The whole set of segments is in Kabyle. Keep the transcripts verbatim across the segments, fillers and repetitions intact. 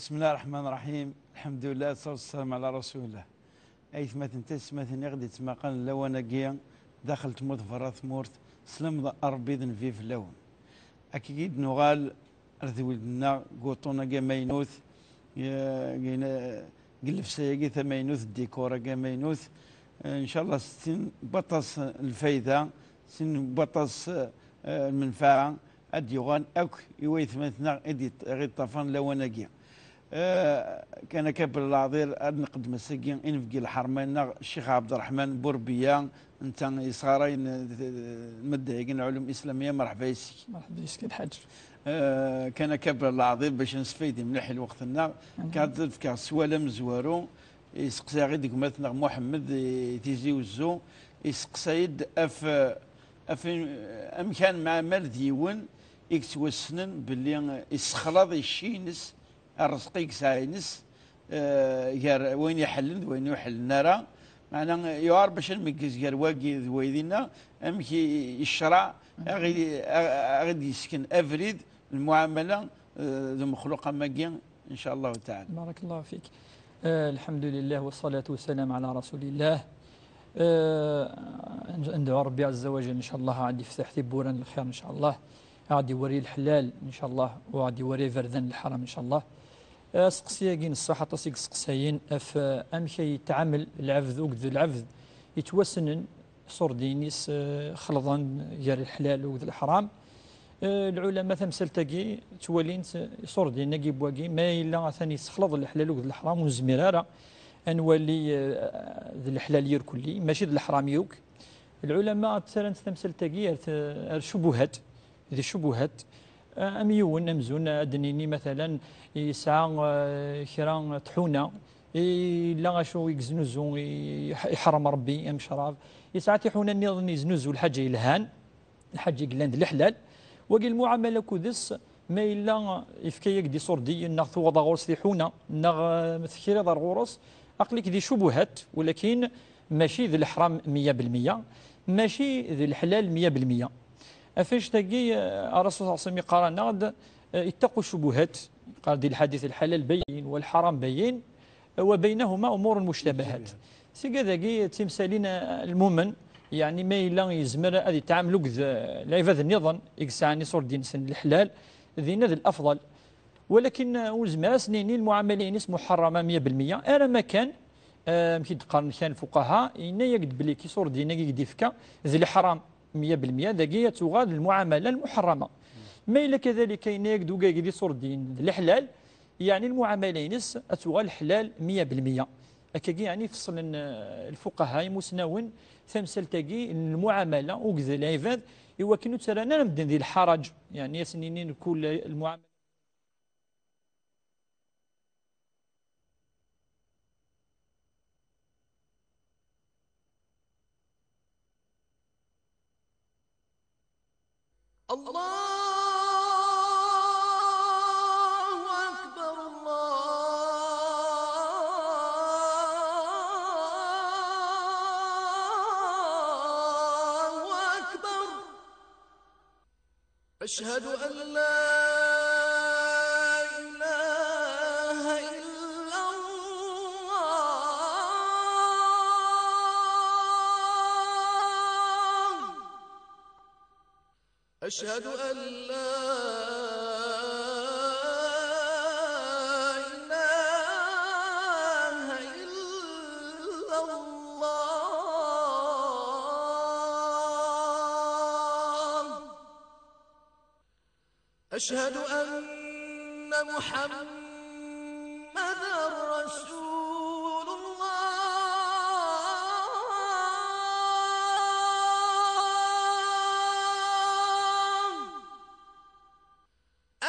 بسم الله الرحمن الرحيم. الحمد لله، والصلاة والسلام على رسول الله. Aytmaten tayessetmatin i ɣ-d-yettmaqalen lawan-agi daxel tmurt, berra tmurt, s lemḍ Ṛebbi d nnbi fell-awen. Akkagi i d-nuɣal ar tewwelt-nneɣ deg uṭṭun-agi amaynut, deg llebsa-agi tamaynut, ddikor-agi amaynut. Ncallah s tin n waṭas n lfayda, s tin n waṭas, eh, n lmenfaɛa, ad d-yuɣal akk i waytmaten-nneɣ i d-yeṭṭ-, i ɣ-iṭṭafan lawan-agi. Eh, kan akka belleɛḍir ad nqeddem ass-agi inebgi lḥerma-nneɣ Ccix Ɛebderreḥman Burbiya, netta yesɣarayen, eh, madda-agi n lɛulum islamiyya. Merḥba yes-k. Merḥba yes-k a Lḥaǧ. Eh, kan akka belleɛḍir bac ad nesfaydi mliḥ i lweqt-nneɣ, kan ad d-fkeɣ sswal amezwaru, iseqsa-aɣ-id gma-tneɣ Muḥemmed i Tizi Wezzu, iseqsa-yi-d af, af amek ad nemɛamal d yiwen i yettwassnen belli issexlaḍ icci-ines, rrezq i yesɛa-ines, eh, gar wayen iḥellen d wayen ur ḥellen ara. Meɛna, yuɛer bac ad nmeggez gar wagi d waydi-nneɣ, amek i, i ccreɛ a ɣ-, a, a ɣ-id-yessken abrid, lmuɛamala, eh, d umexluq am wagi, ncallah taɛala. Barakallahu fik. Eh, lḥemdulillah, wassalatu wassalamu ɛala rasulillah. Eh, ad ndɛu Ṛebbi ɛezza wa jell, ncallah, ad d-ifteḥ tiwwura n lxir, ncallah. Ad d-iwali leḥlal, ncallah, u ad d-iwali iberdan n leḥram, ncallah. Eh, aseqsi-agi n ṣṣeḥ, aṭas i yesseqsayen ɣef, eh, amek ay yettɛamel lɛebd, akked lɛebd yettwassnen iṣurdiyen-is, eh, xelḍen gar leḥlal akked leḥram. Eh, lɛulama tamsalt-agi ttwalin-tt, eh, iṣurdiyen-agi n wagi, ma yella atan yessexlaḍ leḥlal akked leḥram, ur nezmir ara ad nwali, eh, d leḥlal irkelli, mačči d leḥram yakk. Lɛulama ttarran-tt tamsalt-agi ar t-, ar ccubuhat, di ccubuhat, eh, am yiwen amzun ad d-nini matalan yesɛa, eh, kra n tḥuna, yella acu i yeznuzu, i-, iḥ-, iḥrem Ṛebbi, am ccrab. Yesɛa tiḥuna nniḍen yeznuzu lḥaǧa yelhan, lḥaǧa yellan d leḥlal. Wagi lmuɛamala akked-s, ma yella yefka-yak-d iṣurdiyen, neɣ tuɣeḍ ɣur-s tiḥuna, neɣ, eh, tekriḍ ar ɣur-s, aql-ik di ccubuhat, walakin mačči d leḥram meyya belmeyya, mačči d leḥlal meyya belmeyya. Ɣef annect-agi, eh, Ṛṛasul ṣalla Llahu ɛalayhi wa sallam yeqqar-aneɣ-d, eh, ittaqu ccubuhat, yeqqar di lḥadit: lḥalal bayyin, wa lḥaram bayyin, wa baynahuma umurun muctabahat. Tigad-agi d timsalin, eh, lmumen, yeɛni ma yella yezmer ad yettɛamel akked, eh, lɛibad nniḍen i yesɛan iṣurdiyen-nsen leḥlal, dinna d lafḍal. Walakin, eh, ur nezmir ad s-nini lmuɛamala-ines muḥerrama meyya belmeyya, ara ma kan, eh, amek i d-qqaren kan lfuqaha, yenna-yak-d belli iṣurdiyen-agi i k-d-ifka d leḥram meyya belmeyya, dagi ad tuɣal d lmuɛamala lmuḥerrama. Ma yella kadalika yenna-yak-d ugagi d iṣurdiyen d leḥlal, yeɛni lmuɛamala-ines ad tuɣal leḥlal meyya belmeyya. Akkagi yeɛni feṣlen, eh, lfuqaha imusnawen tamsalt-agi n lmuɛamala akked lɛibad, i wakken ur ttarran ara medden di lḥaraǧ, yeɛni ad sen-inin kul lmuɛamala. الله أكبر، الله أكبر. أشهد أن لا إله إلا الله. أشهد أن لا إله إلا الله. أشهد أن محمدا رسول الله.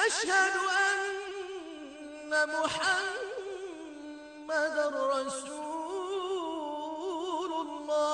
أشهد أن محمدا رسول الله.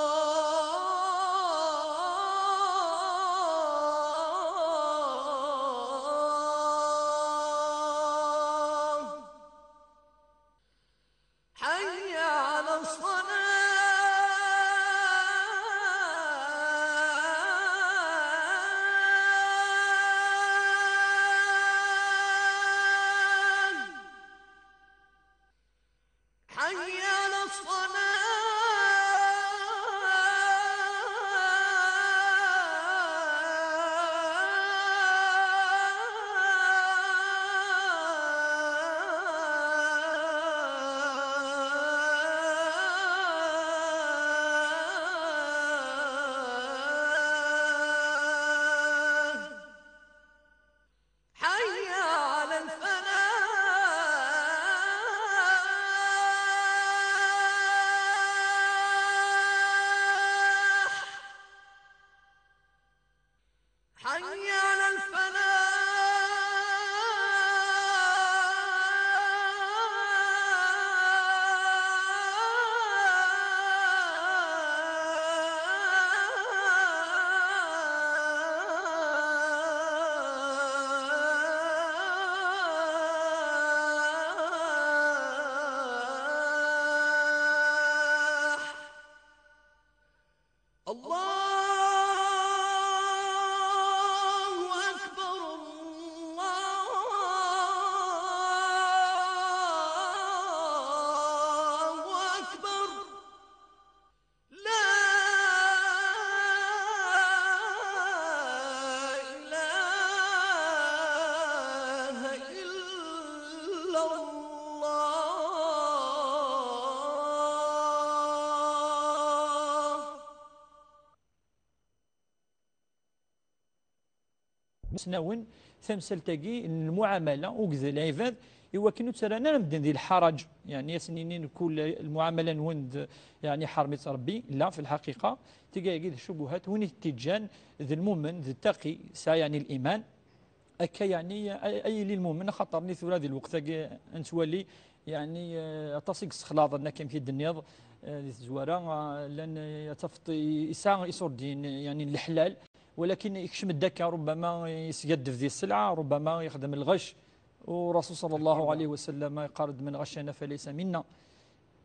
Snawen tamsalt-agi n lmuɛamala ugd lɛibad, i wakken ur ttarran ara medden di lḥaraǧ, yeɛni ad sen-inin kul lmuɛamala-nwen d, yeɛni ḥerm-itt Rebbi. La, fi lḥaqiqa, tigi-agi d ccubuhat, win i t-iǧǧan d lmumen, d ttaqi, yesɛa yeɛni liman. Akka yeɛni ay, ay yili lmumen, axaṭer ni tura di lweqt-agi ad nettwali yeɛni, eh, aṭas i yessexlaḍen, akka amek i d-tenniḍ, eh, di tezwara, eh, llan, eh, ad tafeḍ i-, yesɛa iṣurdiyen, eh, yeɛni n leḥlal, walakin ikcem-d akka, rubbama yesgaddef di sselɛa, rubbama yexdem lɣec. U Rasul sallallahu alayhi wa sallam yeqqar-d: "من غشنا فليس منا".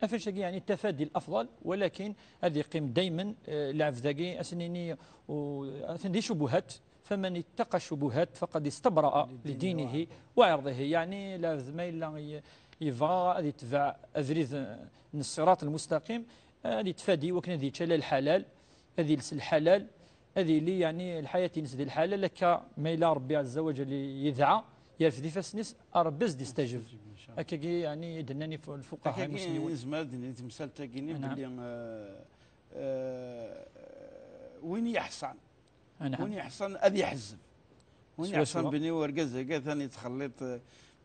Afec-agi yeɛni tafadi l-afḍal, walakin ad yeqqim daymen, eh, lɛebd-agi, ad s-nini, u-, atan di ccubuhat, فمن اتقى الشبهات فقد استبرأ لدينه وعرضه. Yeɛni lɛebd ma yella y-, yebɣa ad yetbeɛ abrid, eh, n ṣṣirat lmustaqim, eh, ad yettfadi wakken ad yečč ala lḥalal, ad yels lḥalal, ad yili yeɛni lḥayat-ines di lḥalal, akka ma yella Rebbi ɛezza wa jell yedɛa, yerfed ifassen-is, Rebbi ad s-d-istajeb. Akkagi yeɛni i d-nnan ifu-, lfuqaha imusliwen. Nezmer ad d-nini temsalt-agi-nni belli, eh, eh, win yeḥṣan, win yeḥṣan ad iḥezzeb. Win yeḥṣan bni urgaz-agi atan yettxelliṭ, eh,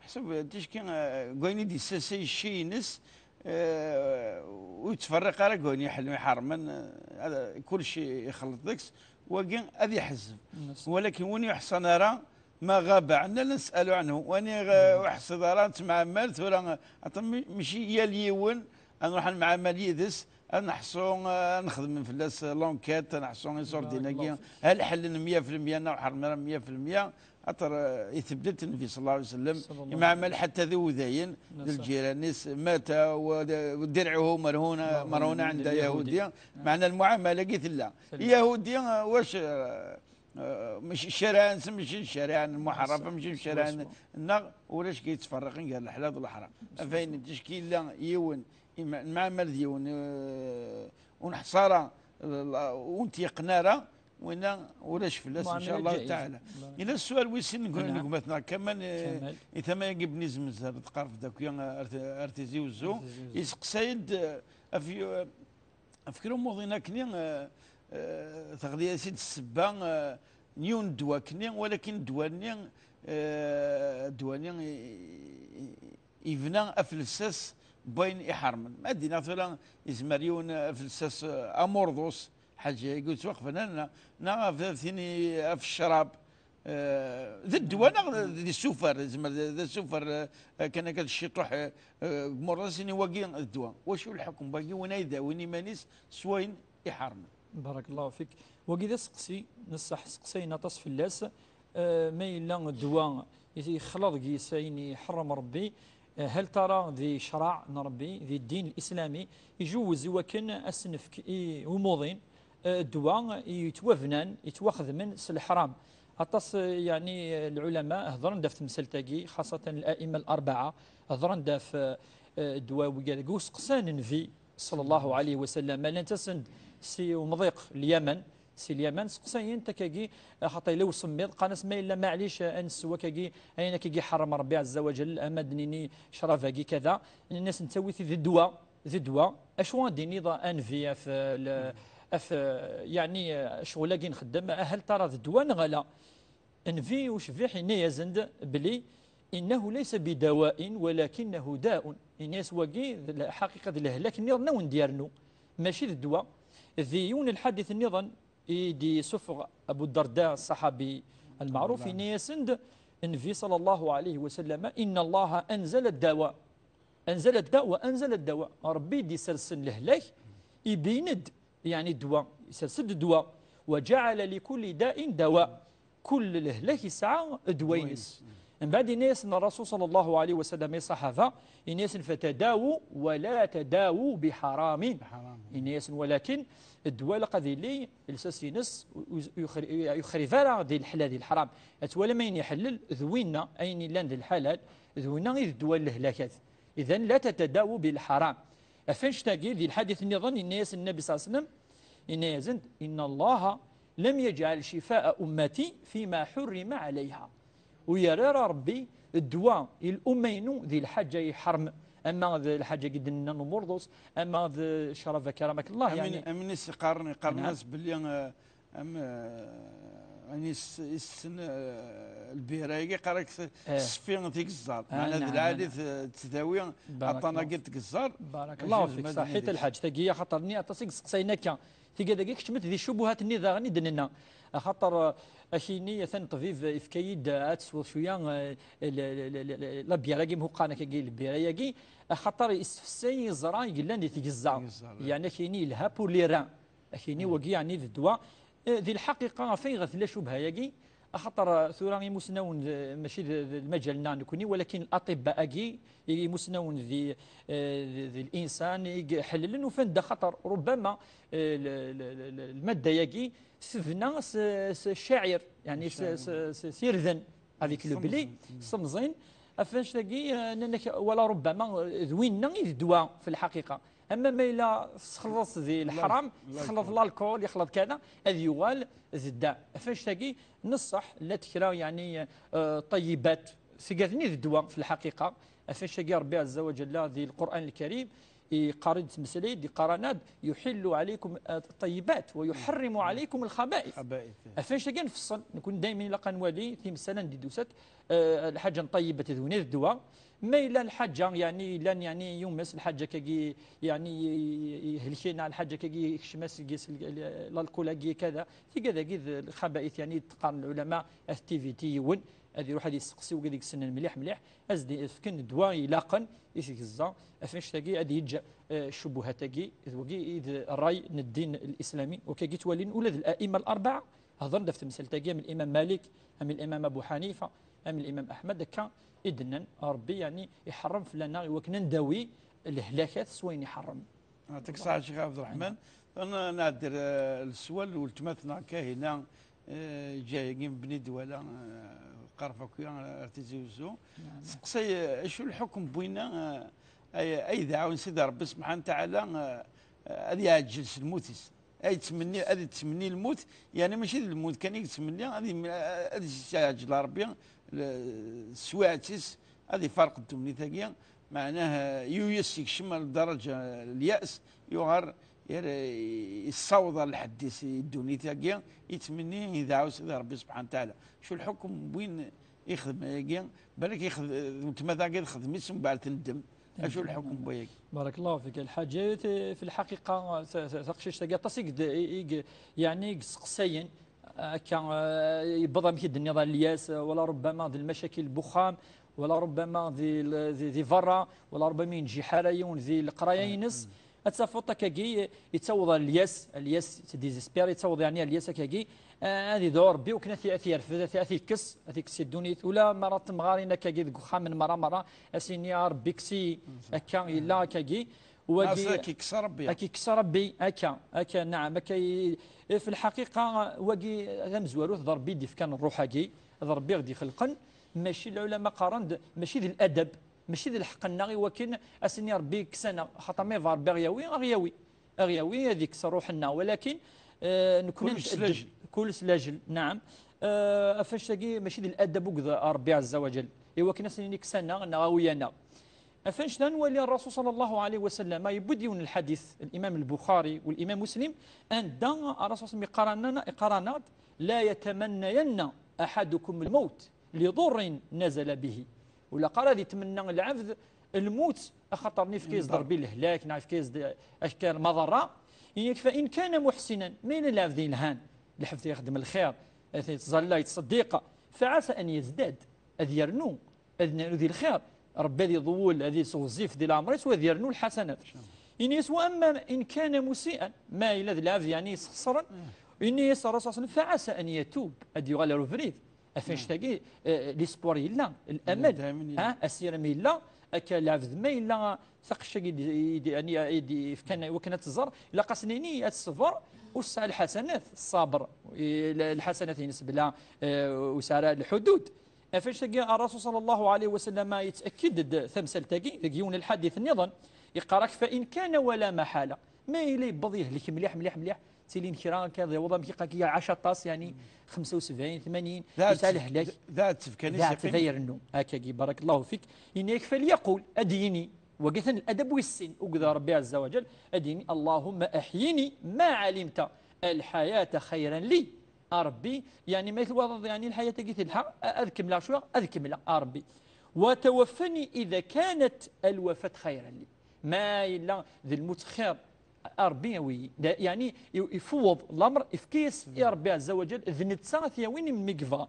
ḥseb, eh, ticki, eh, deg wayen i d-yessasay cci-ines, eh, ur yettferriq ara deg wayen iḥel-, iḥermen, eh, ad, kullec ixelleḍ deg-s, wagi ad iḥezzeb. Walakin win ur yeḥṣan ara, ما غاب عنا لا نسأل عنه. Wani, eh, ur ḥṣiḍ ara, nettemɛamal tura, eh, aṭas mi-, mačči yal yiwen ad nruḥ ad nemɛamal yid-s, ad neḥṣu, eh, ad nexdem fell-as, eh, l'enquête, ad neḥṣu iṣurdiyen-agi, hal ḥellen meyya fi lmeyya neɣ ur ḥerrmen ara meyya fi lmeyya. Axaṭer, eh, itbeddel Nnbi صلى الله عليه وسلم, imɛamal ḥatta d iwdayen, d lǧiran-is, مات ودرعه مرهون، مرهون عند يهودي. Meɛna lmuɛamala-agi tella. Yahudi, eh, wac, eh, eh, mačči ccariɛa-nsen, mačči d ccariɛa n lmuḥarafa, mačči d ccariɛa n-, nneɣ, ulac kra yettferriqen gar leḥlal d leḥram. Afayen n ticki yella yiwen, ima-, nemɛamal d yiwen, eh, ur neḥṣa ara, eh, ur nteqqa ara, winna ulac fell-as, إن شاء الله تعالى. Yella ssual wis sin n gma-tneɣ Kamal, eh, i tama-agi Bni Zemzab, tqerreb-d akk ar t-, ar Tizi Uzzu, yesteqsay-d, eh, af-, Ɣef kra umuḍin akkenni, eh, eh, teɣli-as-id ssebba, eh, n yiwen n ddwa akkenni, walakin ddwa-nni, eh, ddwa-nni i, i, i, yebna ɣef lsas n wayen iḥermen. Ma d-iniɣ tura, yezmer yiwen ɣef lsas, eh, amurḍus, ḥaǧa-agi ur ttwaqbel ara, neɣ, neɣ ɣef tini ɣef ccrab, Eh, d ddwa neɣ d, d isufer, yezmer d, d isufer, eh, kan akka d cciṭuḥ, eh, eh, deg murḍas-nni wagi d ddwa. Wacu lḥukm wagi win ay d-awin iman-is s wayen iḥermen? Barakallahu fik. Wagi d aseqsi, neṣṣaḥ seqsayen aṭas fell-as. Eh, ma yella ddwa yexleḍ deg-s ayen iḥerrem Rebbi, eh, hal tara di ccṛeɛ n Rebbi, di ddin l-islami, ijewwez i wakken ad s-nefk i umuḍin, eh, ddwa yettwabnan, yettwaxedmen s leḥram. Aṭas, eh, yeɛni, eh, lɛulama hedren-d ɣef temsalt-agi, xaṣatan al-a'imma al-arbaɛa, hedren-d ɣef, eh, eh, ddwa wigad-agi, useqsan Nnbi, sallallahu alayhi wa sallam, llant-asen-d si umḍiq Lyaman, si Lyaman, seqsayen-t akkagi, eh, xaṭer yella usemmiḍ, qqaren-as ma yella maɛlic, eh, ad nessew akkagi, ayen akkagi ḥerrem Rebbi ɛezza wa jell, ama d-nini ccrab-agi kada, nnan-as nettawi-t d ddwa, d ddwa. Acu ad d-tiniḍ a Nnbi ɣef, eh, l-, ɣef, eh, yeɛni, eh, ccɣel-agi nxeddem, hal tara d ddwa neɣ ala? Nnbi ucbiḥ yenna-yasen-d belli: "إنه ليس بدواء ولكنه داء". Yenna-yas wagi d lḥaqiqa d lehlak nniḍen a wen-d-yernu, mačči d ddwa. Di yiwen n lḥadit nniḍen i d-yessufeɣ Abu Darda, ṣṣaḥabi lmeɛruf, yenna-yasen-d Nnbi sallallahu alayhi wa sallam: "إن الله أنزل الدواء". أنزل الداء وأنزل الدواء. Rebbi i d-isersen lehlak, ibin-d, yeɛni ddwa, isers-d ddwa. وجعل لكل داء دواء. Kul lehlak yesɛa ddwa-ines. Mbeɛd yenna-yasen Rasul sallallahu alayhi wa sallam i ṣṣaḥaba, yenna-yasen: "فتداووا ولا تداووا بحرام". Yenna-yasen, walakin ddwa ilaq ad yili lsas-ines, ur, ur, ur yexri-, ur yexrib ara di leḥlal, di leḥram. Ad twalam ayen iḥellel d winna, ayen yellan d lḥalal, d winna i d ddwa n lehlakat. Idan, la tatadawu bil ḥaram. Ɣef annect-agi, di lḥadit nniḍen, yenna-yas Nnbi ṣalla Llahu ɛalayhi wa sallam, yenna-yasen-d: "Inna Allaha lam yaj'al shifa'a ummati fima hurrima alayha." Ur yerri ara Rebbi ddwa i lumma-inu di lḥaǧa iḥerm, ama d lḥaǧa i d-nenna n umurḍus, ama d ccrab akramak Allah, amin, yeɛni. Amin i s-iqqaren, iqqaren-as belli, eh, am, eh, Ani s-, issen, eh, lbira-agi, qqar-ak s-, Eh. sfi tigeẓẓar. Ah, meɛna d naɛam, lɛali naɛam. T-, tdawi Barakallahu aṭṭan-agi n tgeẓẓar. Barakallahu fik, ṣaḥit lḥaǧ. Tagi, axaṭer-nni aṭas i yesteqsayen akka. Tigad-agi keččment di ccubuhat-nni daɣen i d-nenna. Axaṭer, eh, akini, atan ṭṭbib, eh, ifka-yi-d, eh, ad tesweḍ cwiya, eh, l-, l-, l-, l-, la bière-agi, mhuqqan akkagi, lbira-agi. Axaṭer yessefsay iẓra i yellan di tgeẓẓa. Tgeẓẓa, eh. Yeɛni akini yelha pour les reins. Akini wagi yeɛni d ddwa. Eh, di lḥaqiqa, ɣef ayɣer tella ccubha-agi? Axaṭer, eh, tura imusnawen, eh, mačči d, d lmaǧal-nneɣ nekni, walakin aṭibba-agi, imusnawen di, eh, di, di linsan i iḥellelen, ufan-d axaṭer rubbama, eh, l-, l-, l-, l-, lmadda-agi tebna s, s ccɛir, yeɛni s, s, s, s irden, avec le blé, semẓin. Semẓin. Ɣef annect-agi, eh, nnan-ak, wala rubbama, eh, d winna i d ddwa, fi lḥaqiqa. Ama ma yella txelḍeḍ di leḥram, txelḍeḍ l'alcool, yexleḍ kada, ad yuɣal d dda. Ɣef annect-agi, neṣṣeḥ, llant kra, yeɛni, eh, ṭayyibat, tigad-nni d ddwa, fi lḥaqiqa. Ɣef annect-agi, Ṛebbi Ɛezza wa Ǧalla, di Lqur'an Lkarim, yeqqar-d, yettmeslay-d, yeqqar-aneɣ-d: "Yuḥillu ɛalaykum, eh, ṭṭayyibat, wa yuḥarrimu ɛalaykum lxaba'ith." Xaba'ith. Ɣef annect-agi, ad nfeṣṣel, nekni daymen ilaq ad nwali timsal anda i d-tusa-d, eh, lḥaǧa n ṭayyibat d win d ddwa. Ma yella lḥaǧa, yeɛni, yellan, yeɛni, yumes lḥaǧa-agi, yeɛni, ihelken, lḥaǧa-agi ikcem-as deg-s l-, l-, l'alcool-agi, kada. Tigad-agi d lxaba'ith, yeɛni, teqqaren lɛulama, activité yiwen, ad iruḥ ad yesteqsi wigi i issnen mliḥ, mliḥ, ad s-d-fken ddwa ilaqen i tgeẓẓa, ɣef annect-agi ad yeǧǧ, eh, ccubuhat-agi, d wagi i d ṛṛay n ddin l-islami, wakagi ttwalin ula d l'a'imma l-arba'a, hedren-d ɣef temsalt-agi, am l'imam Malik, am l'imam Abu Ḥanifa, am l'imam Aḥmed, akka i d-nnan, Ṛebbi, yeɛni, iḥeṛṛem fell-aneɣ i wakken ad ndawi lehlakat s wayen iḥeṛṛem. Yeɛṭik ṣṣeḥḥa, Ccix Ɛebderreḥman. N-, nɛeddi, eh, leswal n weltma-tneɣ Kahina, eh, ǧǧa-agi n Bni Dwala, eh, Qarfakuya, eh, ar Tizi Uzzu. Teseqsay, eh, acu lḥukm n winna, eh, ay, ay d-iɛawen Sidi Ṛebbi Subḥanahu wa Taɛala, eh, ad iɛeǧǧel s lmut-is. Ay yettmenni, ad yettmenni lmut, yeɛni mačči d lmut kan i yettmenni, ad yem-, ad yesɛeǧǧel Ṛebbi l-, teswiɛt-is, ad ifarq ddunit-agi, meɛnah, yuyes yekcem ar daraǧa n lya's, yuɣal yer-, yessaweḍ ar lḥedd-is i ddunit-agi, yettmenni idɛu Sidi Ṛebbi Subḥanahu wa Taɛala. Acu lḥukm n win ixdem ayagi? Balak ixd-, weltma-agi txdem-itt, mbeɛd tendem. Acu lḥukm n wayagi? Barakallahu fik. Lḥaǧa, eh, fi lḥaqiqa, ta-, ta-, taqcict-agi aṭas i ged-, i, i, yeɛni i yesteqsayen, akka, eh, yewweḍ amek i d-tenniḍ ar lya's, eh, wala rubbama d lmacakil n wexxam, wala rubbama di, di, di berra, wala rubbama yenǧiḥ ara yiwen di leqraya-ines. Ad tafeḍ akkagi, yettaweḍ ar lya's, lya's, se désespère, yettaweḍ yeɛni ar lya's akkagi, eh, ad idɛu Ṛebbi wakken ad t-, ad t-yerfed, ad t-, ad t-yekkes, ad t-yekkes si ddunit. Ula ma ara temɣarin akkagi deg uxxam n merra merra, ad s-yini: "A Ṛebbi, kkes-iyi." Akka yella akkagi. Wagi ad k-yekkes Ṛebbi. Ad k-yekkes Ṛebbi, akka, akka, naɛam, akka i, fi lḥaqiqa, wagi d amezwaru, d Ṛebbi i d-ifkan ṛṛuḥ-agi, d Ṛebbi i ɣ-d-ixelqen, mačči, lɛulama qqaren-d, mačči d ladab, mačči d lḥeqq-nneɣ i wakken ad s-nini Ṛebbi kkes-aneɣ, xaṭer ma yebɣa Ṛebbi a ɣ-yawi, a ɣ-yawi, a ɣ-yawi, ad ikkes ṛṛuḥ-nneɣ, walakin, eh, nekkni kul s lajel. Kul s lajel, naɛam. Eh, ɣef annect-agi, mačči d ladab akked Ṛebbi Ɛezza wa Ǧell, i wakken ad s-nini kkes-aneɣ neɣ awi-aneɣ. Ɣef annect-a nwali Ṛṛasul ṣalla Llahu ɛalayhi wa sallam, yewwi-d yiwen n lḥadit, l'imam Lbuxari wa l'imam Muslim, anda Ṛṛasul ṣalla Llahu ɛalayhi wa sallam yeqqar-aneɣ-d: "La yatamannayanna aḥadukum lmawt liḍurrin nazala bihi." Ur ilaq ara ad itmenna lɛebd lmut, axaṭer yefka-yas-d Ṛebbi lehlak, neɣ yefka-yas-d akka lmaḍerra. Yenna-k: "Fa in kana muḥsinan", ma yella lɛebd yelhan, lɛebd ixeddem lxir, yettẓalla, yettṣeddiq, "fa ɛasa an yazdad", ad yernu, ad nernu di lxir, Ṛebbi ad iḍewwel, ad isɣezzif di leɛmer-is, u ad yernu lḥasanat. Yenna-yas: "Wa amma in kana musi'an", ma yella d lɛebd, yeɛni, yesxeṣren, yenna-yas Ṛṛasul ṣalla Llahu ɛalayhi wa sallam: "Fa ɛasa an yatub", ad yuɣal ar ubrid. Ɣef annect-agi, eh, l'espoir yella, l'amal, daymen yella. Ha, asirem yella, akka lɛebd ma yella taqcict-agi d-, d-, yeɛni, i d-, yefkan i wakken ad tẓer, ilaq ad s-nini ad teṣber, u tesɛa lḥasanat, ṣṣaber, i, l-, lḥasanat-ines bla, eh, ur tesɛi ara lḥudud. Ɣef annect-agi, Ṛṛasul ṣalla Llahu ɛalayhi wa sallam yettakkid-d tamsalt-agi deg yiwen n lḥadit nniḍen, yeqqar-ak: "Fa in kana wala maḥala", ma yella yewweḍ yehlek mliḥ, mliḥ, mliḥ, ttilin kra akka, d yaweḍ amek iqak, iɛac aṭas, yeɛni xemsa u sebɛin, tmanyin, yesɛa lehlak. D aɛetteb kan i s-yeqqim. D aɛetteb ay irennu. Akkagi, barakallahu fik. Yenna-yak: "Falyaqul", ad d-yini, wagi atan ladab wis sin, akked Ṛebbi ɛezza wa ǧell, ad d-yini: "Allahumma aḥyini ma ɛalimta alḥayata xayran li." a Ṛebbi, yeɛni ma twalaḍ yeɛni lḥayat-agi telḥa, a-, ad kemmleɣ cwiya, ad kemmleɣ, a Ṛebbi. وتوفني إذا كانت الوفاة خيرا لي. Ma yella d lmut xir, a Ṛebbi awi-yi. Da, yeɛni i-, ifewweḍ lameṛ, ifka-yas i Ṛebbi ɛezza wa ǧal, d netta ad t-yawin i melmi yebɣa.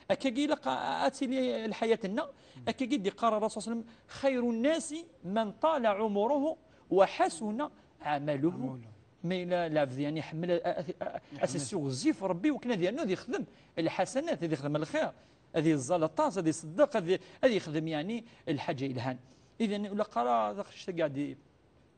Akkagi ilaq a-, a-, ad tili lḥayat-nneɣ, akkagi d-iqqar Ṛṛasul صلى الله عليه وسلم: خير الناس من طال عمره وحسن عمله. Ma yella lɛebd yeɛni iḥemmel a-, a-, a-, a-, ad s-issiɣzif Ṛebbi wakken ad yernu ad yexdem lḥasanat, ad yexdem lxir, ad yeẓẓal aṭas, ad iṣeddeq, ad, ad yexdem yeɛni lḥaǧa yelhan. Idan ur ilaq ara taqcict-agi ad i-,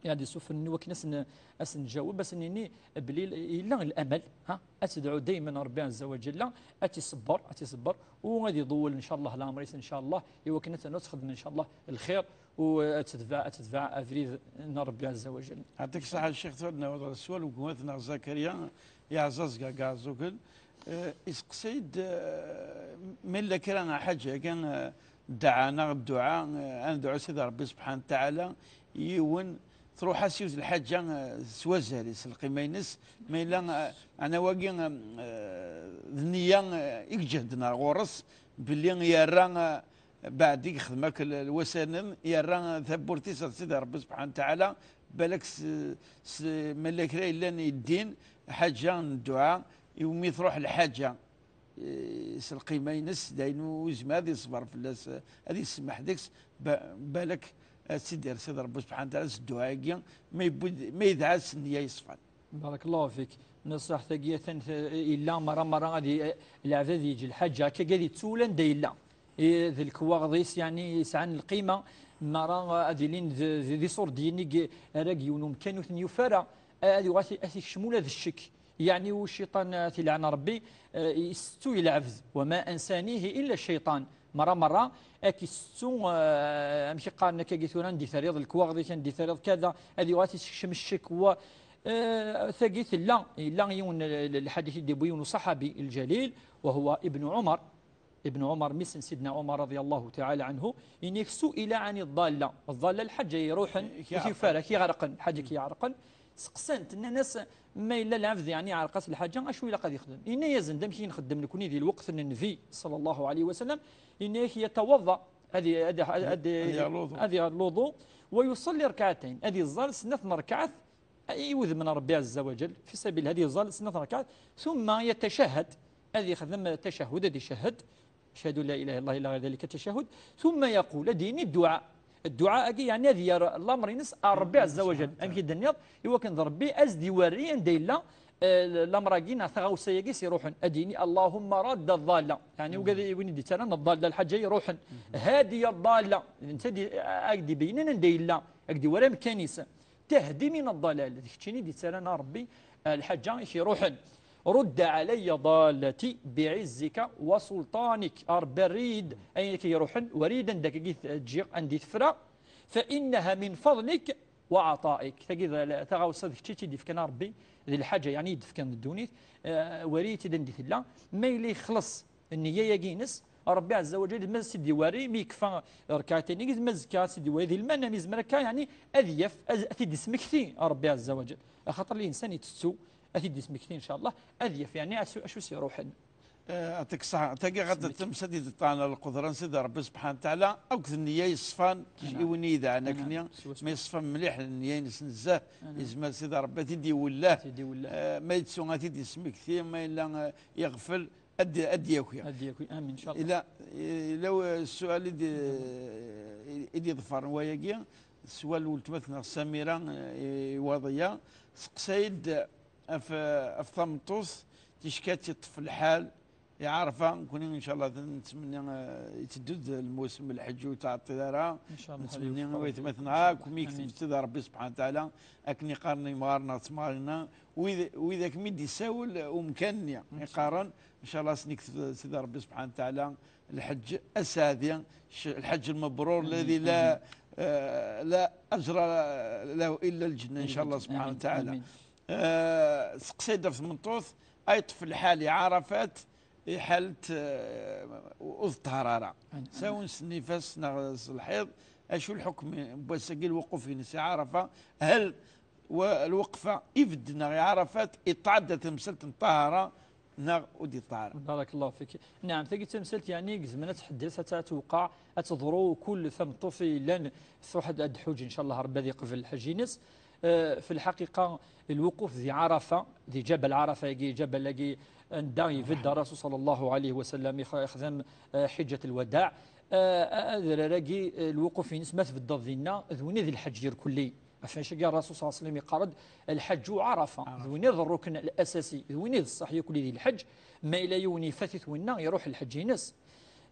ad isufren i wakken ad sen-, ad sen-nǧaweb, ad sen-nini belli yella lameɛna, ha, ad tedɛu daymen Ṛebbi ɛezza wa ǧalla, ad tt-iṣebber, ad tt-iṣebber, u ad iḍewwel, ncallah, leɛmeṛ-is, ncallah, i wakken ad ternu ad texdem, ncallah, lxir, u ad tedbeɛ, ad tedbeɛ abrid n Ṛebbi ɛezza wa ǧalla. Yeɛṭik ṣṣeḥḥa, a Ccix, tura ad naweḍ ɣer sswal n gma-tneɣ Zakarya, iɛeẓẓaẓ Gaga Ɛeẓẓugel, eh, iseqsay-d, eh, ma yella kra n lḥaǧa kan, eh, ddeɛa neɣ dduɛa, eh, ad nedɛu Sidi Ṛebbi subḥanahu wa taɛala, yiwen, truḥ-as yiwet n lḥaǧa, eh, s wazal-is, s lqima-ines, ma yella, eh, ɛna wagi, eh, d nniya, eh, i iǧehden ar ɣur-s, belli yerra, eh, Beɛd i yexdem akk l-, lwasa-nni, yerra tawwurt-is ɣer Sidi Ṛebbi subḥanahu wa taɛala, balak s, s, ma yella kra yellan yeddin, lḥaǧa n dduɛa, iwumi truḥ lḥaǧa, eh, s lqima-ines, d ayen ur yezmir ad yeṣber fell-as, ad yessemmeḥ deg-s, ba-, balak ad tt-id-yerr Sidi Ṛebbi subḥanahu wa taɛala s dduɛa-agi, ma yewwi-d, ma yedɛa s nniya yeṣfan. Barakallahu fik. Nṣaḥt-agi atan t-, yella merra, merra ad y-, lɛebd ad yeǧǧ lḥaǧa, akka ad yettu ula anda yella. I, d lekwaɣeḍ-is, yeɛni, yesɛan lqima, merra ad ilin d, d, d iṣurdiyen i y-, ara deg yiwen umkan ur ten-yufi ara, ad yuɣal ad t-, ad t-ikcem ula d ccek. Yeɛni, u cciṭan, ad t-ilɛen Ṛebbi, eh, isettu i lɛebd. وما أنسانيه إلا الشيطان. Merra, merra, ad k-isettu, eh, amek i qqaren akkagi tura, anda i terriḍ lekwaɣeḍ-ik, anda i terriḍ kada, ad yuɣal ad t-isekcem ccek, wa, eh, tagi tella, yella yiwen l-, l-, lḥadit i d-yewwi yiwen uṣaḥabi lǧalil, وهو ابن عمر. Ibn Ɛumar, mmi-s n Sidna Ɛumar رضي الله تعالى عنه, ini-ak: سئل عن الضالة. Ḍḍalla, lḥaǧa iruḥen, i k-iɛerqen, ur t-yufi ara, i k-iɛerqen, lḥaǧa i k-iɛerqen. Seqsan-t, nnan-as: ma yella lɛebd, yeɛni, iɛreq-as lḥaǧa, acu ilaq ad yexdem? Yenna-yasen-d amek i nxeddem nekni di lweqt n Nnbi, صلى الله عليه وسلم, yenna-ak: يتوضأ, ad i-, ad i-, ad i-, ad yerr luḍu. Ad yerr luḍu, ويصلي ركعتين, ad iẓẓal snat n rrekɛat, i wudem n Ṛebbi عز وجل, في سبيل, ad iẓẓal snat n rrekɛat, ثم يتشهد, ad yexdem tacahud, ad icehhed, أشهد أن لا إله إلا الله إلى غير ذلك التشهد، ثم يقول, ad d-yini dduɛa. Dduɛa-agi, yeɛni ad yerr lameṛ-ines ar Ṛebbi عز وجل. Amek i d-tenniḍ, i wakken d Ṛebbi ad s-d-iwerri anda yella, eh, lameṛ-agi neɣ taɣawsa-agi s-iruḥen. Ad d-yini: اللهم رد الضالة. Yeɛni, ugad, win i d-yettarran ḍḍalla, lḥaǧa iruḥen. هادي الضالة. D netta di-, ad d-ibeyynen anda yella, ad d-iwerri amkan-is. تهدي من الضلال, d keččini d-yettarran a Ṛebbi, eh, lḥaǧa i k-iruḥen. رد علي ضالتي بعزك وسلطانك. A Ṛebbi, err-iyi-d ayen i k-iruḥen, werr-iyi-d anda akka i t-ǧǧiɣ, anda i tefra. فإنها من فضلك وعطائك. Tagi d la-, taɣawsa d kečč i tt-id-ifkan a Ṛebbi, d lḥaǧa, yeɛni, i d-ifkan d ddunit, eh, werr-iyi-tt-id anda i tella. Ma yella yexleṣ nniya-agi-ines, Ṛebbi ɛezza wa ǧal, ma s-id-iwerri, mi yekfa rrekɛatayn-agi, ma azekka ad s-id-iwerri di lmana, mi yezmer akka, yeɛni, ad yaf, ad, ad t-id-ismekti Ṛebbi ɛezza wa ǧal. Axaṭer linsan itettu, ad t-id-ismekti, ncallah, ad yaf, yeɛni, acu, acu s-iruḥen. Eh, yeɛṭik ṣṣeḥḥa. Tagi ɣad temsed i d-ṭṭɛen lqudra n Sidi Ṛebbi subḥanahu wa taɛala, akked nniya yeṣfan, i win i yedɛan akkenni, ma yeṣfa mliḥ nniya-ines nezzeh, yezmer Sidi Ṛebbi ad t-id-iwelleh. Eh, ma yettu ad t-id-ismekti, ma yella, eh, yeɣfel, ad d-, ad d-yaki. Ad d-yaki, amin, ncallah. Ila, ila, eh, ssual i d-, i d-iḍefren wayagi, ssual n weltma-tneɣ Samira, eh, i Waḍiya, seqsay-d ɣef, ɣef tameṭṭut, ticki ad tt-iṭṭef lḥal, i Ɛarafa, nekni, ncallah, nettmenni, eh, iteddu-d lmusem n lḥeǧǧ ur yettɛeṭṭil ara, ncallah, nettmenni i waytmaten akk mi yekteb Sidi Ṛebbi subḥanahu wa taɛala, akken i qqaren yimɣaren neɣ d temɣarin, wid, wid akk mi d-isawel umkan-nni, i qqaren, ncallah, ad sen-ikteb Sidi Ṛebbi subḥanahu wa taɛala lḥeǧǧ aseɛdi, c-, lḥeǧǧ lmebrur, الذي لا, eh, لا أجر له إلا الجنة, ncallah, subḥanahu wa taɛala. Eh, seqsay-d ɣef tmeṭṭut, ay yeṭṭef lḥal i Ɛarafat, i ḥalet, eh, ur teṭṭhar ara. Sawa s nnifas neɣ s lḥiḍ, acu lḥukm n wass-agi, lwuquf-ines i Ɛarafa? Hal wa-, lweqfa ibedden neɣ i Ɛarafat iṭṭɛadda tamsalt n ṭṭahara, neɣ ur d-yeṭṭaɛ ara. Barakallahu fik. Naɛam, tagi d tamsalt, yeɛni, gezmen ad tḥeddet, ad, ad tewqeɛ, ad teḍru kul tameṭṭut yellan truḥ ad, ad d-tḥuǧ, incallah, Rebbi ad yeqbel lḥaǧ-ines. Eh, fi lḥaqiqa, lwuquf di Ɛarafa, di Ǧabal Ɛarafa-agi, ǧabal-agi anda ibedd Rasul sallallahu alayhi wa sallam, ix-, ixdem, eh, ḥiǧǧat lwadaɛ. Eh, adrar-agi, eh, lwuquf-ines ma tbeddeḍ dinna, d win i d lḥaǧ irkelli. Ɣef wannect-agi, Rasul sallallahu alayhi wa sallam iqqar-d: "Lḥaǧǧu Ɛarafa." D win i d rrukn l-asasi, d win i d ṣṣeḥ yakk di lḥaǧ. Ma yella yiwen ifat-it winna, iruḥ lḥaǧ-ines.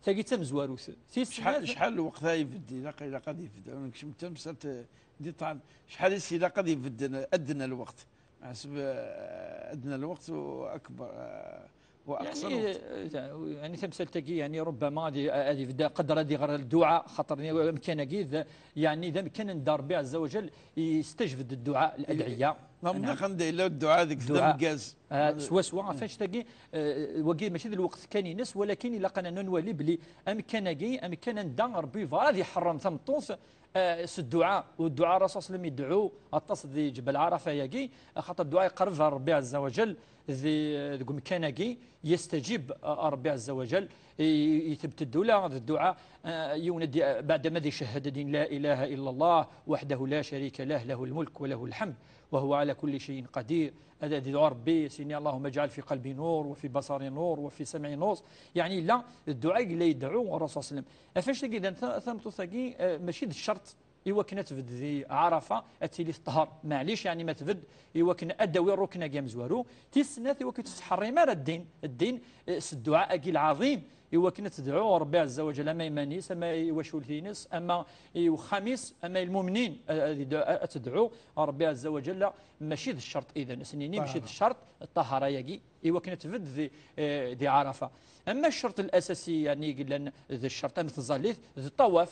Tagi d tamezwarut. Tis snat, acḥal lweqt ay ibedd, ilaq, ilaq ad ibedd? Nekcem tamsalt, eh, di ṭṭan. Acḥal i s-ilaq ad ibedden adna lweqt? Ḥseb, eh, adna lweqt u akbar, eh, u aqṣa lweqt. Yeɛni, eh, yeɛni tamsalt-agi, yeɛni, rubbama ad i-, ad ibedd qadr ad iɣer dduɛa, xaṭer amkan-agi d, yeɛni, d amkan anda Rebbi Ɛezza wa Jal yestajbed dduɛa, ladɛiya. Naam, anda yella dduɛa deg, dduɛa, d ameggaz. Ah, swaswa, ɣef wannect-agi, eh, wagi mačči d lweqt kan-ines, walakin ilaq ad nwali belli amkan-agi, amkan anda Rebbi yebɣa ad iḥeṛṛem tameṭṭut, eh, s dduɛa. U dduɛa, Rasul sallam idɛu aṭas di Ǧebel Ɛarafa-agi, axaṭer dduɛa iqerreb ɣer Rebbi Ɛezza wa Jal di, deg umkan-agi, yestajib, eh, Rebbi Ɛezza wa Jal, i, i, itebded ula d dduɛa, eh, yiwen ad di-, baɛda ma ad icehhed ad d-yini: "La ilaha illa Allah, wahdahu la sharika lah, lahul mulk wa lahul hamd, wa huwa ala kulli shay'in qadir." Ad, ad idɛu Rebbi, s-ini: "Allahumma ij'al fi qalbi nur, wa fi basari nur, wa fi sam'i nur." Yeɛni, yella dduɛa i yella yedɛu Rasul sallam. Ɣef wannect-agi, idan, ta-, tameṭṭut-agi, eh, mačči d ccerṭ i wakken ad tbedd di Ɛarafa, ad tili teṭṭher. Maɛlic, yeɛni, ma tbedd i wakken ad d-tawi rrukn-agi amezwaru. Tis snat, i wakken ur tettḥerrim ara ddin, ddin, eh, s dduɛa-agi lɛaḍim, i wakken ad tedɛu Rebbi Ɛezza wa Jal, ama iman-is, ama i wacult-ines, ama i wexxam-is, ama i lmumnin, eh, ad idɛu, ad tedɛu Rebbi Ɛezza wa Jal, mačči d ccerṭ idan. Ad s-nini, mačči d ccerṭ ṭṭahara-agi, i wakken ad tbedd di, eh, di Ɛarafa. Ama ccerṭ l-asasi, yeɛni, i yellan d ccerṭ am tẓallit, d ṭṭawaf.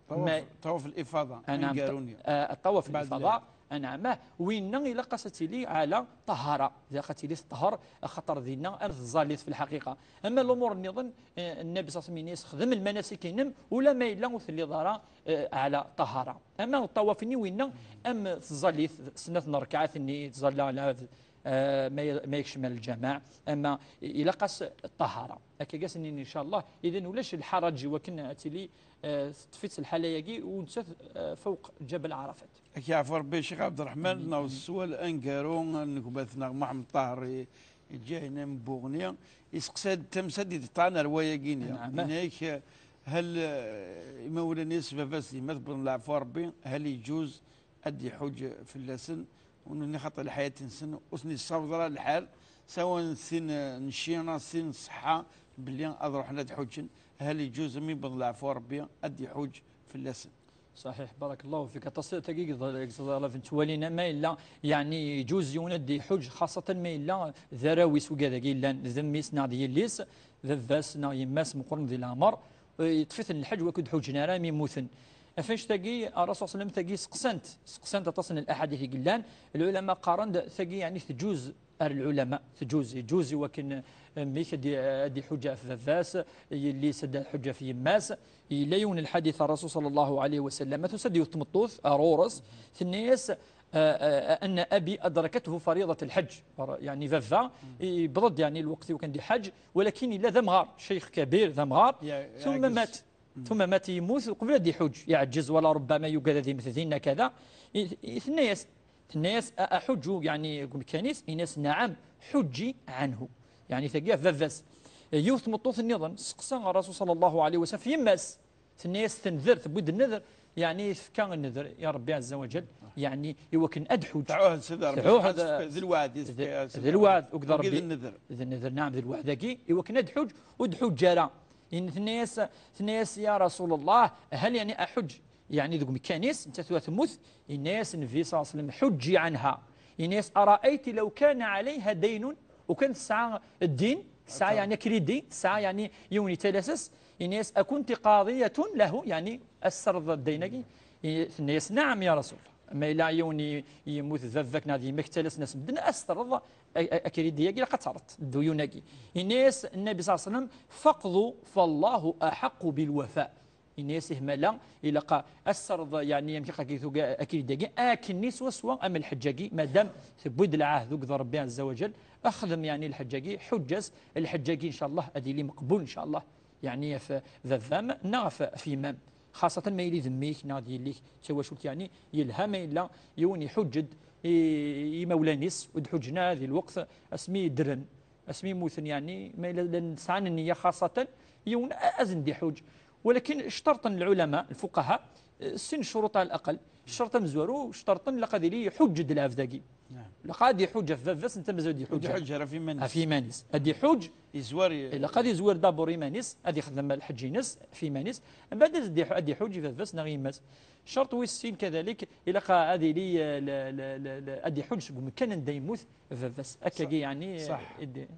Ṭawaf, ma-, ṭawaf l-ifada, ah, naam, aneggaru-nni. Ah, ṭawaf l-ifada, ah, naam, ah, winna ilaq-as ad tili ɛla ṭahara, ilaq ad tili teṭṭher, axaṭer dinna am tẓallit fi lḥaqiqa. Ama lumuṛ nniḍen, eh, Nnabi ṣalla Llahu ɛalayhi wa sallam yenna-yas: "Xdem lmanasik-inem, ula ma yella ur telliḍ ara, eh, ɛla ṭahara." Ama ṭṭawaf-nni winna, am tẓallit, snat n rrekɛat-nni, tẓalla ɛla, eh, ma y-, ma yekcem ar lǧameɛ, ama ilaq-as ṭṭahara. Akka i as-nini, incallah, idan ulac lḥaraǧ i wakken ad tili, eh, teṭṭef-itt lḥala-agi, u nettat, eh, fawq Ǧabal Ɛarafat. Ad k-yeɛfu Rebbi, Ccix Ɛebderreḥman, amin, neɣ amin. S sswal aneggaru n gma-tneɣ Muḥemmed Ṭaher i, i Ǧahina n Buɣni, iseqsa-d tamsalt i d-iṭṭan ar wayagi-nni. Naɛam. Yenna-ak, hal, eh, imawlan-is, baba-s d yemma-s, wwḍen leɛfu Rebbi, hal iǧuz ad d-iḥuǧ fell-asen, u nuni xaṭer lḥayat-nsen ur ten-yessaweḍ ara lḥal, sawa n sin n cci, neɣ sin n ṣṣeḥḥa, belli ad ruḥen ad ḥuǧen, hal iǧuz mi yewweḍ leɛfu Rebbi ad d-iḥuǧ fell-asen. Ṣaḥiḥ, barakallahu fik. Aṭas tagi i yeḍ-, i yeḍlab nettwali, ma yella, yeɛni, iǧuz yiwen ad d-iḥuǧ, xaṣṣatan ma yella d arraw-is, wigad-agi yellan d mmi-s neɣ d yelli-s, baba-s neɣ yemma-s meqqren di leɛmer, eh, yeṭṭef-iten lḥaǧ, ur ak-id-ḥuǧen ara mi mmuten. Ɣef wannect-agi, Rasul sallam, tagi seqsan-t, seqsan-t aṭas n laḥadit i yellan, lɛulama qqaren-d tagi, yeɛni, tǧuz ar lɛulama, tǧuz, iǧuz i wakken, eh, mmi-k ad d-, ad d-iḥuǧ ɣef baba-s, yelli-s ad d-iḥuǧ ɣef yemma-s. Yella yiwen n lḥadit ar Rasul sallallahu alayhi wa sallam, tusa-d yiwet tmeṭṭut ar ɣur-s, tenna-yas, eh, eh, "Anna abi adrakathu fariḍat al-hajj." Yeɛni, baba, yewweḍ-d, yeɛni, lweqt i wakken ad iḥaǧ, walakin yella d amɣar, ccix kabir, d amɣar, ya, ثم يعجز. مات. ثم مات, yemmut uqbel ad iḥuǧ, yeɛǧez, wala rubbama yugad ad immet dinna, kada. I, i, tenna-yas, tenna-yas: "A, aḥuǧǧu, yeɛni, deg umkan-is?" Yenna-yas: "Naɛam, ḥuǧǧi ɛanhu." Yeɛni, tagi ɣef baba-s. Yiwet tmeṭṭut nniḍen, seqsa Rasul sallallahu alayhi wa sallam ɣef yemma-s. Tenna-yas, tender, tewwi-d nnedr, yeɛni, tefka nnedr i Rebbi ɛezza wa jall, yeɛni, i wakken ad ḥuǧǧ. Tɛuhed s Rebbi, tɛuhed, d lweɛd, d, d lweɛd, akked Rebbi. D nnedr. D nnedr, naɛam, d lweɛd-agi, i wakken ad ḥuǧǧ, ur d-ḥuǧǧ ara. Yenna, tenna-yas, tenna-yas: "Ya Rasul Allah, hal, yeɛni, aḥuǧǧ, yeɛni, deg umkan-is, nettat tura temmut?" Yenna-yas Nnbi ṣalla Llahu ɛalayhi wa sallam: "Ḥuǧǧi ɛanha." Yenna-yas: "Araɛayti law kana ɛalayha daynun?" Ukan tesɛa ddin, tesɛa, yeɛni, akridi, tesɛa, yeɛni, yiwen yettalas-as, yenna-yas: "Akunti qadiyatun lahu?" Yeɛni, ad s-terreḍ ddayn-agi? I-, tenna-yas: "Naɛam, ya Rasul Allah. Ma yella yiwen i-, yemmut d baba-k neɣ d yemma-k, ttalasen-as medden, ad s-terreḍ a-, a-, akridi-agi, ilaq ad terreḍ dduyun-agi." Yenna-yas Nnbi ṣalla Llahu ɛalayhi wa sallam: "Faqdu, fallahu aḥaqqu bilwafa." Ini-as ihmala, ilaq a sserḍ, yeɛni, amek akka tuga akid-agi, akken-nni swaswa am lḥeǧǧ-agi, madam tewwi-d lɛahd akked Ṛebbi ɛezza wa ǧal, xdem, yeɛni, lḥeǧǧ-agi, ḥuǧǧ-as, lḥeǧǧ-agi, ncallah, ad yili meqbul, ncallah, yeɛni, ɣef baba-m neɣ ɣef, ɣef yemma-m. Xaṣatan ma yili d mmi-k neɣ d yelli-k, d tawacult, yeɛni, yelha ma yella yiwen iḥuǧǧ-d i, i imawlan-is, ur d-ḥuǧǧen ara di lweqt asmi ddren. Asmi mmuten, yeɛni, ma yella llan sɛan nniya xaṣatan, yiwen a-, ad sen-d-iḥuǧ. Walakin cṭerṭen lɛulama, lfuqaha, eh, sin ccuruṭ ɛla laqal. Ccerṭ amezwaru, cṭerṭen ilaq ad yili iḥuǧǧ-d lɛebd-agi. Ilaq ad iḥuǧǧ ɣef baba-s, netta mazal ad iḥuǧǧ. Ad iḥuǧǧ ɣef yiman-is. Ɣef yiman-is. Ad iḥuǧǧ. Yezwar i- Ilaq ad yezwir d'abord iman-is, ad ixdem lḥeǧǧ-ines ɣef yiman-is, mbeɛd ad iḥ-, ad iḥuǧǧ i baba-s neɣ i yemma-s. Ccerṭ wis sin kadalik, ilaq ad yili, eh, la, la, la, la, ad iḥuǧǧ seg umkan anda yemmut baba-s. Akkagi, yeɛni, eh, i d-